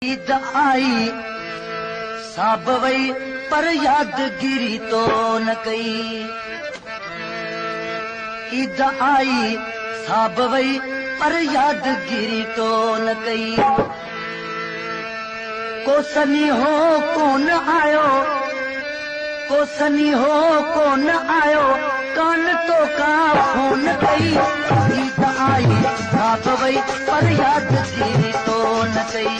ईद आई साब वई पर यादगिरी तो न कई। ईद आई साब वई पर यादगिरी तो न कई। को सनी हो कोन आयो, को सनी हो कोन आयो, कान तो का फोन कई। ईद आई साब वई पर यादगिरी तो न कई।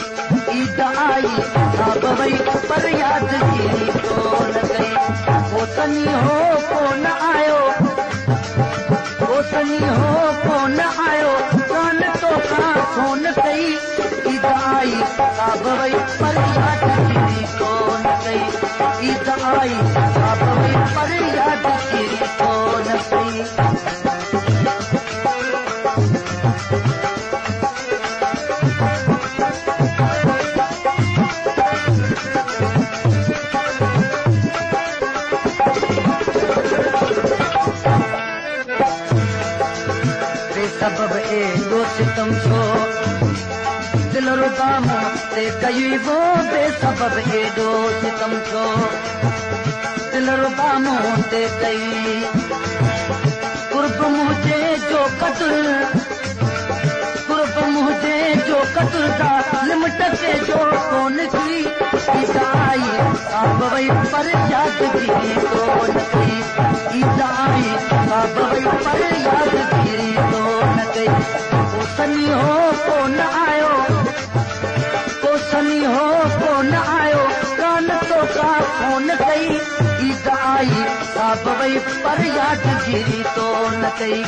ईद आई साब वई पर यादगिरी तो न कई। को सनी हो कोन आयो, को सनी हो कोन आयो, कान तो का फोन कई। ईद आई साब वई पर यादगिरी तो न कई। ईद आई साब वई पर यादगिरी तो न कई। सबब एॾो सितम छो दिल रुबा मूं ते कई वो। बेसबब एॾो सितम छो दिल रुबा मूं ते कई। कुर्ब मुंहिंजे जो कदुर, कुर्ब मुंहिंजे जो कदुर ज़ालिम टके जो कोन थी। ईद आई साब वई पर यादगिरी तो न कई। ईद आई साब वई पर यादगिरी तो न कई। को सनी हो कोन आयो, को सनी हो कोन आयो, कान तो का फोन कई। ईद आई साब वई पर यादगिरी तो न कई।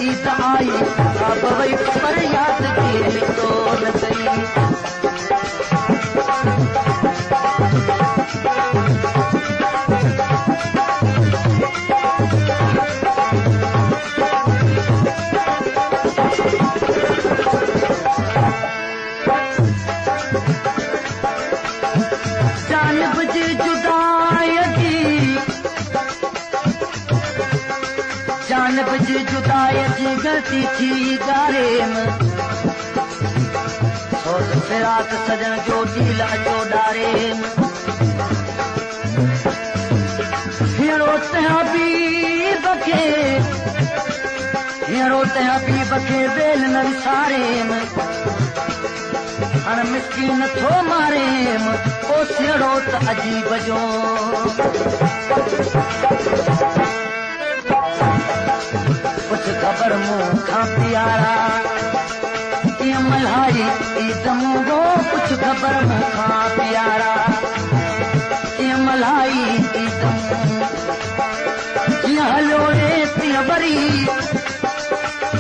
ईद आई साब वई पर यादगिरी तो न कई। जानब जी जुदाई जी, जानब जी जुदाई जी गलती थी गारेम। सोच फिराक सजण जो ॾील अचो ॾारेम। हींअरो त हबीब खे, हींअरो त हबीब खे वेल न विसारेम। हाणे मिसकीन थो मारेम, ओ सियड़ो त अजीब जो। कुछ ख़बर मूंखां प्यारा कीअं मल्हाई ईद मूं गो। कुछ ख़बर मूंखां प्यारा कीअं मल्हाई ईद मूं। जीअं हलियो रे तीअं वरी,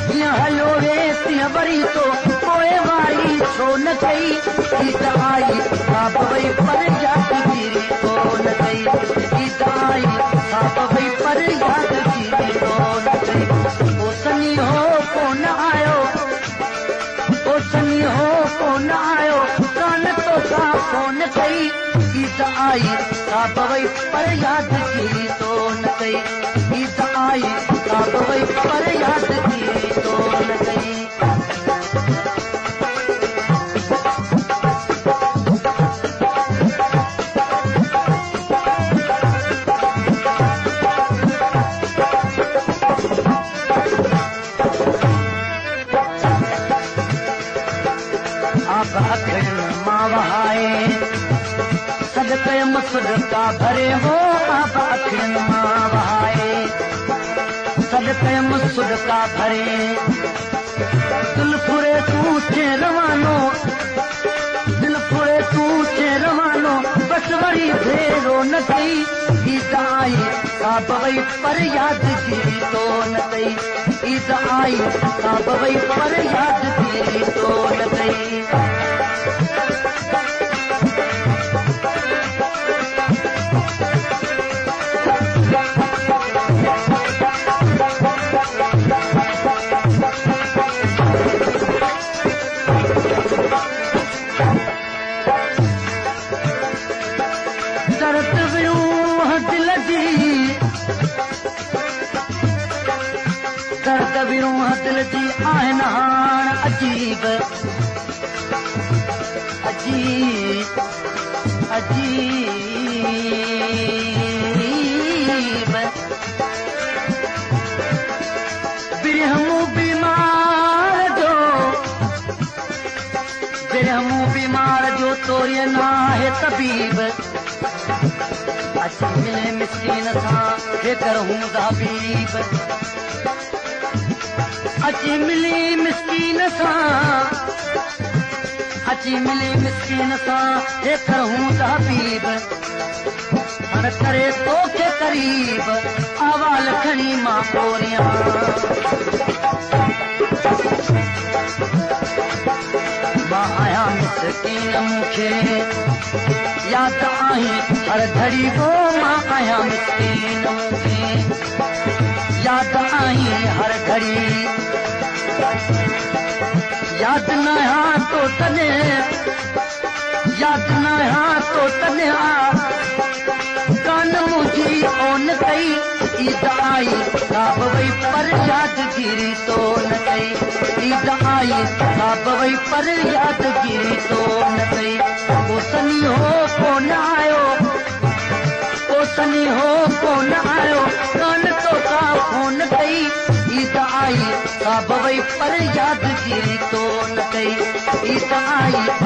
जीअं हलियो रे तीअं वरी तो पोइ वारी छो न कई। ईद आई साब वई पर यादगिरी तो न कई। ईद आई साब वई पर यादगिरी तो न कई। को सनी हो कोन आयो, को सनी हो कोन आयो, कान तो का फोन कई। ईद आई साब वई पर यादगिरी तो न कई। ईद आई साब वई पर यादगिरी तो न कई। आप अखियुनि मां वहाए सॾ कयमि सुरका भरे वो। आप अखियुनि मां वहाए सॾ कयमि सुरका भरे। दिल फुरे तूं थे रवानो, दिल फुरे तूं थे रवानो, बस वरी फेरो न कई। ईद आई साब वई पर यादगिरी तो न कई। ईद आई साब वई पर यादगिरी तो न कई। दर्द वियूं दिल जी, दर्द वियूं दिल जी आहिनि हाण अजीब अजीब। عجيب. برهمون بيمار جو، برهمون بيمار جو توريءَ ناهي طبيب. اچي ملي مسڪين سان هيڪر هوندا حبيب. اچي ملي مسڪين سان، اچي ملي مسڪين سان هيڪر هوندا حبيب. هاڻ ڪري توکي قريب، احوال کڻي مان اوريان. مان آهيان مسڪين، مون کي ياد آهين هر گهڙي پوءِ. مان آهيان مسڪين، مون کي ياد آهين هر گهڙي. ياد نه آهيان تو تڏهن، ياد نه آهيان تو تڏهن ڪانه منهنجي اون ڪئي. عيد آئي ڪا به وئي پر يادگيري تو نه ڪئي. عيد آئي ڪا به وئي پر يادگيري تو نه ڪئي. ڪو سنيهو ڪونه آيو، ڪو سنيهو ڪونه آيو، ڪانه تو ڪا فون ڪئي. عيد آئي ڪا به وئي پر يادگيري تو نه ڪئي. عيد آئي